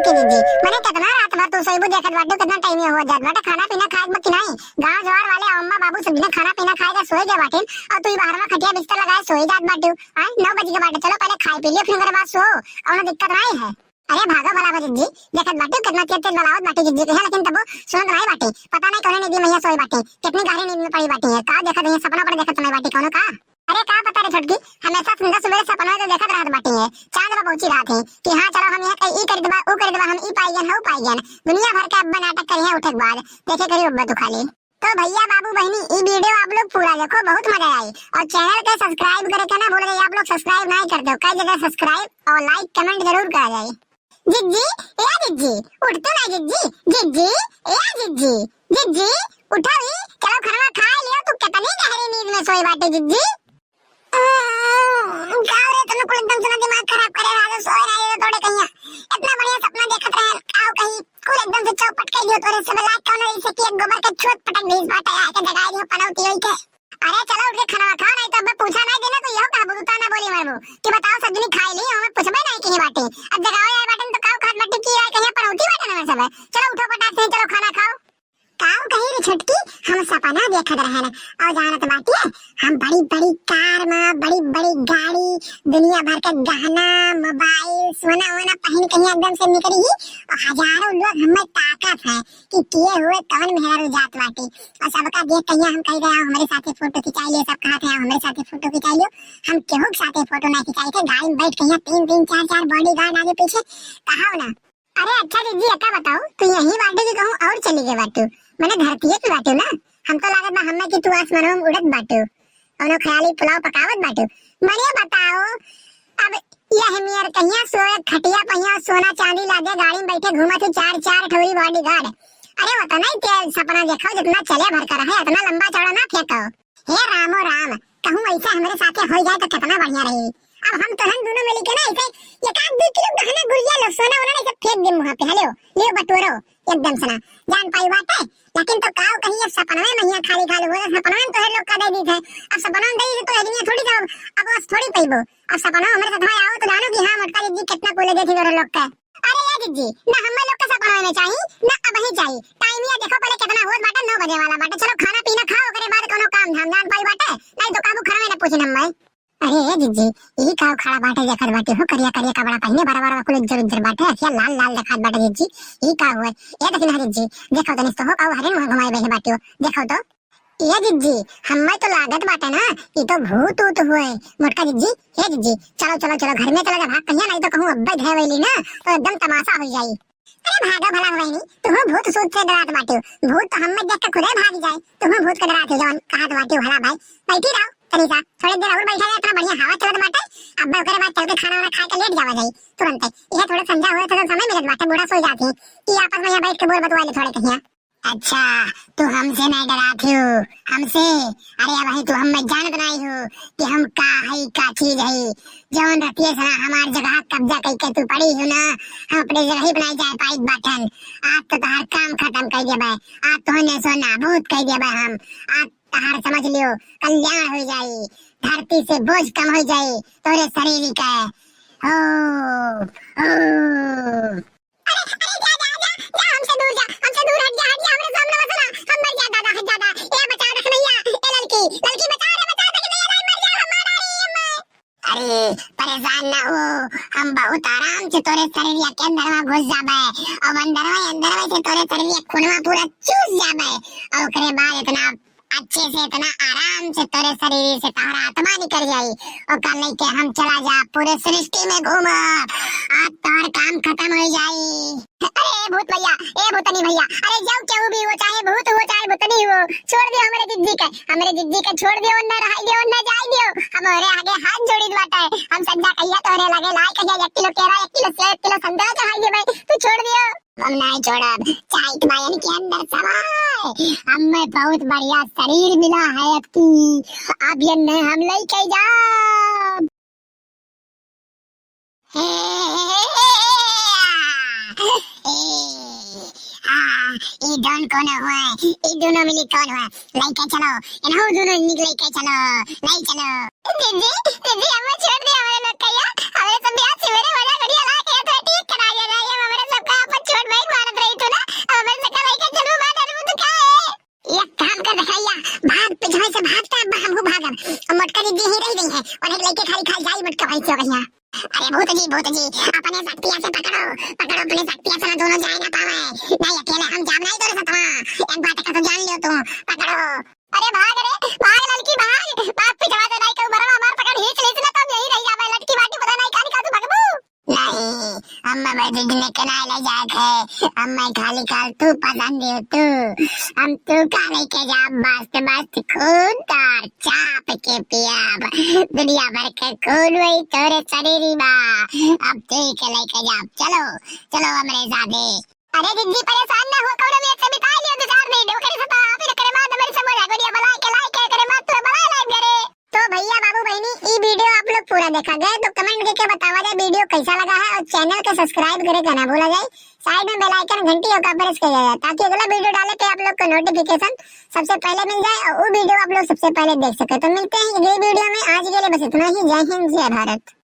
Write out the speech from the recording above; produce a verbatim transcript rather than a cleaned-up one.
के जिज्जी, मने केतना रात भर तू सोइबू, देखत बाटू केतना टाइम हो जात बाटे, खाना पीना खाए बा कि नाहीं? गाँव जवार वाले अम्मा बाबू सब जने खाना पीना खाए के सोए गए बाटिन, और तू ई बाहर में खटिया बिस्तर लगाए सोए जात बाटू। आय, नौ बज गए बाटे, चलो पहले खाए पी लियो, फिर ओकरे बाद सो, कौनो दिक्कत नाहीं है। अरे भागो भला बा जिज्जी, देखत बाटू केतना तेज तेज बलावत बाटे जिज्जी कहिया, लेकिन तबो सुनत नाहीं बाटे, पता नाहीं कौने निधि मैया सोए बाटे, कितनी गहरी नींद में पड़ी बाटी है, का देखत है, सपना पर देखत नाहीं बाटी कौनो का। अरे का पता रे छोटकी, हमेशा सुंदर सुबेरे सपनवा तो देखत रहत बाटी है, चांद बा पहुंची रहत है कि हाँ चलो हम यहाँ ई करी देबा, ऊ करी देबा, हम ई पाई गन, हऊ पाई गन, दुनिया भर के अब्बा नाटक करी है उठे के बाद, देखे करी अब्बा तू खाली। तो भैया बाबू बहनी, ई वीडियो आप लोग पूरा देखो, बहुत मजा आई, और चैनल के सब्सक्राइब करे के ना भूल गए आप लोग, सब्सक्राइब नाहीं करते हो, कई जगह सब्सक्राइब और लाइक कमेंट जरूर करा जाए। जिज्जी, ए जिज्जी, उठ तो ना जिज्जी, जिज्जी, ए जिज्जी, जिज्जी, उठो ई, चलो खाना खा लियो, तू कितनी गहरी नींद में सोई बाटे जिज्जी। हम्म, का रे, तनु कुल एकदम से ना दिमाग खराब करे रहा, तो सोए रहे तो थोड़े कहिया। इतना बढ़िया सपना देखत रहे, का कही, कुल एकदम से चौपट कर दियो तोरे सब लाग कौन रही से कि एक गोबर के छोट पटक दीस बाटे, आके जगाई दियो पनौती होई के। अरे चलो उठ के खाना खा, नाहीं तो अब पूछा नाहीं देना तो यह कहबू, तू ताना बोली मारबू कि बताओ सब जनी खाई ली, हमें पूछबे नाहीं कहीं बाटे। अब जगावे आए बाटे तो काऊ खात बाटे कि आए कहीं पनौती बाटे ना सब। चलो उठो फटाक से, चलो खाना खाओ। काऊ कही रे छोटकी, हम सपना देखत रहन और जानत बाटिए, हम बड़ी बड़ी कार में, बड़ी बड़ी गाड़ी, दुनिया भर के गहना, मोबाइल, सोना वोना पहन के यहाँ एकदम से निकली ही और हजारों लोग हमें ताकत है कि के हुए कौन मेहरारू जात बाटी। और सबका देख के यहाँ हम कह गए, "आओ हमरे साथे फोटो खिंचाई लियो", सब कहत है, "आओ हमरे साथे फोटो खिंचाई लियो।" हम केहू के साथे फोटो ना खिंचाई थे, गाड़ी में बैठ के यहाँ तीन तीन चार चार बॉडीगार्ड आगे पीछे, कहाओ ना। अरे अच्छा जिज्जी, एका बताओ, तू यहीं बाटू कि कहूँ और चली गए बाटू? मने धरतीये पे बाटू ना? हमको लागत बा हमें कि तू आसमानों में उड़त बाटू, कौनो ख्याली पुलाव पकावत बाटू। मने बताओ, अब यह मेर कहिया सोए खटिया पहिया सोना चांदी लागे, गाड़ी में बैठे घूमत ही चार चार ठौरी बॉडीगार्ड। अरे वो तो नहीं तेज सपना देखो, जितना चले भर कर है, इतना लंबा चौड़ा ना फेंको। हे रामो राम, कहूँ ऐसा हमरे साथे हो जाए तो कितना बढ़िया रही। अब हम तोहन दोनों मिली के ना ऐसे एक आध दो किलो गहना गुरिया लो, सोना वोना ऐसे फेंक दे मुँह पे, हेलो, लियो बटोरो, एकदम से ना जान पाई बाटे। लेकिन तो काऊ कही, अब सपनवे में हियाँ खाली खाली बोले, सपनवे में तोहरे लोग का दे दी थे, अब सपनवे में दे दी तो दुनिया थोड़ी जाओ, अब बस थोड़ी पैबो। अब सपनवा हमरे साथ में आओ तो जानो कि हाँ मोटका जिज्जी कितना कूले देती तोहरे लोग का। अरे ए जिज्जी, ना हम्मे लोग के सपनवे में चाही, ना अबही चाही। टाइम ये देखो पहले कितना होत बाटे, नौ बजे वाला बाटे। चलो खाना पीना खाओ, ओकरे बाद कोनो काम धाम जान पाई बाटे, नहीं तो काबू खाना में ना पूछिन हम्मे। अरे ए जिज्जी, ई का खड़ा बाटे देखत बाटे हो, करिया करिया कपड़ा पहने, बड़ा बड़ा कुल उज्जर उज्जर बाटे, अखिया लाल लाल देखात बाटे जिज्जी, ई का हुए? ए देखी ना जिज्जी, देखो तनी तो हो का हरिन मुँह घुमाए बैठे बाटे हो, देखो तो। ए जिज्जी, हम्मे तो लागत बाटे ना, ई तो भूत ऊत हुए। मोटका जिज्जी, हे जिज्जी, चलो, चलो, चलो, घर में चला जा, भाग कहिया, नहीं तो कहूँ अब्बे धे वैली ना, तो एकदम तमाशा हो जाई। अरे भागो भला हो बहनी, तुहू भूत सूत से डरात बाटियो, भूत तो हम्मे देख के खुदे भाग जाए, तुहू भूत के डरात हो जवन कहत बाटियो भला भाई। बैठी रहो, तनी सा, थोड़े देर और बैठा जाए, इतना बढ़िया हवा चलत बाटे, अब्बे ओकरे बाद चल के खाना वाना खा के लेट जावा जाई तुरंते। यह थोड़े संझा हुए तो समय मिलत बाटे, बूढ़ा सो जाती, ई आपस में यहाँ बैठ के बोल बतुआ ले थोड़े कहिया। अच्छा, तू हमसे नहीं डरात हो? हमसे? अरे अब भाई तू हमें जानत नहीं हो कि हम का है, का चीज है। जौन रतिये से ना हमार जगह कब्जा कई के तू पड़ी हो ना, हम अपने जगह ही बनाई जाए पाई बाटन। आज तो तहार काम खत्म कर देबे, आज तोहने सो नाबूद कर देबे हम। आज तहार समझ लियो कल्याण हो जाई, धरती से बोझ कम हो जाई तोरे शरीर के। हो, हो। अरे, अरे, जा, जा, जा, जा, हमसे दूर जा, हमसे दूर हट जा, हट जा, हमरे सामने मत आना, हम मर जा, दादा, हट जा, दादा, ए बचा दे कन्हैया, ए ललकी, ललकी बचा रे, बचा दे कन्हैया, नहीं मर जा, हम मर रही हम। अरे, परेशान ना हो, हम बहुत आराम से तोरे शरीर के अंदर में घुस जाबे, और अंदर में, अंदर में से तोरे शरीर के खूनवा पूरा चूस जाबे, और ओकरे बाद इतना अच्छे से इतना आराम से तोरे शरीर से तोहरा आत्मा निकल जाई। ओकर लेके हम चला जा पूरे सृष्टि में घूम, आज तोहर काम खत्म हो जाई। अरे ए भूत भैया, ए भूतनी भैया, अरे जब केहू भी हो, चाहे भूत हो, चाहे भूतनी हो, छोड़ दियो हमरे जिज्जी के, हमरे जिज्जी के छोड़ दियो, न रहाई दियो, न जाई दियो। हम ओरे आगे हाथ जोड़ी बाटे, हम संझा कहिया तोहरे लगे लाई कहिया एक किलो केरा, एक किलो सेब, एक किलो संतरा चढ़ाई देबे, तू छोड़ दियो। हम नाय छोड़ब, चाइत बा इनके अंदर समाए। हमें बहुत बढ़िया शरीर मिला है अब की, अब ये न हम लेके जाब। हे, हे, हे, हे, हे, आ, ए, आ, ई डॉन कौन हुआ? ई दोनों मिली कौन हुआ? लेके चलो, इन्हों दोनों निक लेके चलो, ले चलो। दीदी, दीदी, हमें छोड़ दे, हमारे लोग का यार, हमारे सब ब्याह से मेरे मजा बढ़िया ला के तो ठीक करा दिया जाए, ये हमारे सब का भूत जी, अपने शक्तिया से पकड़ो, पकड़ो अपने शक्तिया से, ना दोनों जाए ना पावे। नहीं, अकेले हम जाब नहीं तोरे सतवा। एक बात का तो जान लियो तू, पकड़ो। अरे भाग रे, भाग ललकी भाग, बाप पिछवा दे नहीं कहूँ मरवा मार पकड़ खींच ले ना, तब यही रह जावे लटकी बाटी, पता नहीं कानी का तू भगबू। नहीं, अम्मा मैं जिद ने के नहीं ले जाए थे, अम्मा खाली काल तू पसंद हो तू, हम तू का लेके जा मस्त मस्त खून तार चाप के पियाब, दुनिया भर के खून वही तोरे शरीर ही बा, अब तू ही के लेके जा, चलो, चलो हमरे साथे। अरे जिज्जी परेशान ना हो, कौनो में से बिता लियो दो चार दिन, ओकरे से तो आप ही करे मार, हमारी समझ है, गोड़िया बला के लाई के करे मार, तू बला लाई करे। तो भैया बाबू बहनी, ई वीडियो आप लोग पूरा देखा गए तो कमेंट करके बतावा जाए वीडियो कैसा लगा है और चैनल के सब्सक्राइब करे के ना भूला जाए। साइड में बेल आइकन घंटी ओका प्रेस कर जाए ताकि अगला वीडियो डाले पे आप लोग को नोटिफिकेशन सबसे पहले मिल जाए और वो वीडियो आप लोग सबसे पहले देख सके। तो मिलते हैं अगली वीडियो में, आज के लिए बस इतना ही। जय हिंद, जय भारत।